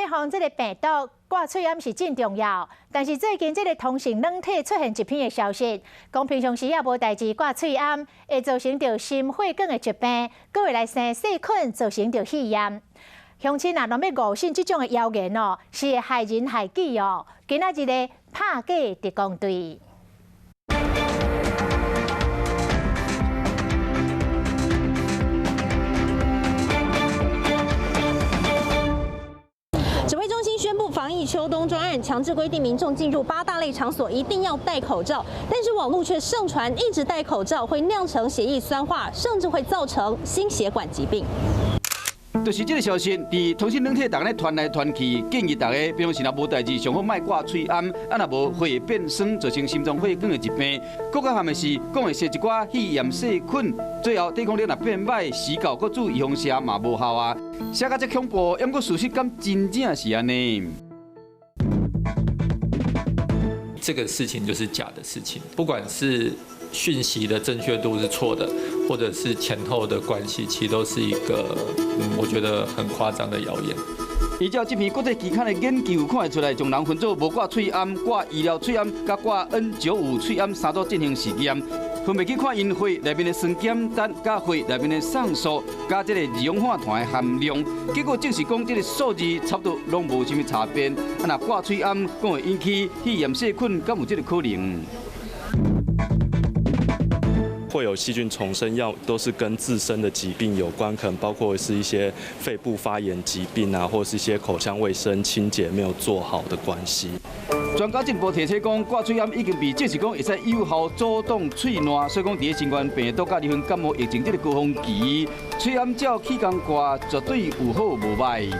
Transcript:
欲防這个病毒，掛喙罨是真重要。但是最近這个通訊軟體出現一篇的消息，講平常時也無代誌掛喙罨，會造成著心血管的疾病，閣會來生細菌，造成著肺炎。鄉親啊，攏欲誤信這種的謠言哦，是會害人害己哦。今仔日的拍假特工隊。指揮中心宣布防疫秋冬專案，強制規定民眾進入八大類場所一定要戴口罩。但是網路卻盛傳一直戴口罩會釀成血液酸化，甚至會造成心血管疾病。就是這个消息，佇通訊軟體逐家咧傳來傳去，建議大家平常時若無代誌，上好莫掛喙罨，啊若無會變酸，造成心臟血管的疾病。閣較慘的是，講會生一寡肺炎細菌，最後抵抗力若變歹，死到閣注預防射嘛無效啊！寫甲這恐怖，毋過事實敢真正是按呢？這個事情就是假的事情，不管是訊息的正確度是錯的，或者是前後的關係，其實都是一個，我覺得很誇張的謠言。依照這篇國際期刊的研究看會出來，將人分做無掛喙罨、掛醫療喙罨、佮掛 N95 喙罨三組進行實驗，分別去看𪜶血內面的酸鹼值、佮血內面的酸素、佮這个二氧化碳的含量，結果證實講這个數字差不多攏無啥物差別。啊，若掛喙罨，講會引起肺炎細菌，敢有這个可能？會有細菌叢生，要都是跟自身的疾病有關，可能包括是一些肺部發炎疾病啊，或是一些口腔衛生清潔沒有做好的關係。專家進一步提醒講，掛喙罨已經被證實講會使有效阻擋喙瀾，所以講佇咧新冠病毒佮流行感冒疫情這个高峰期，喙罨照起工掛絕對有好無䆀。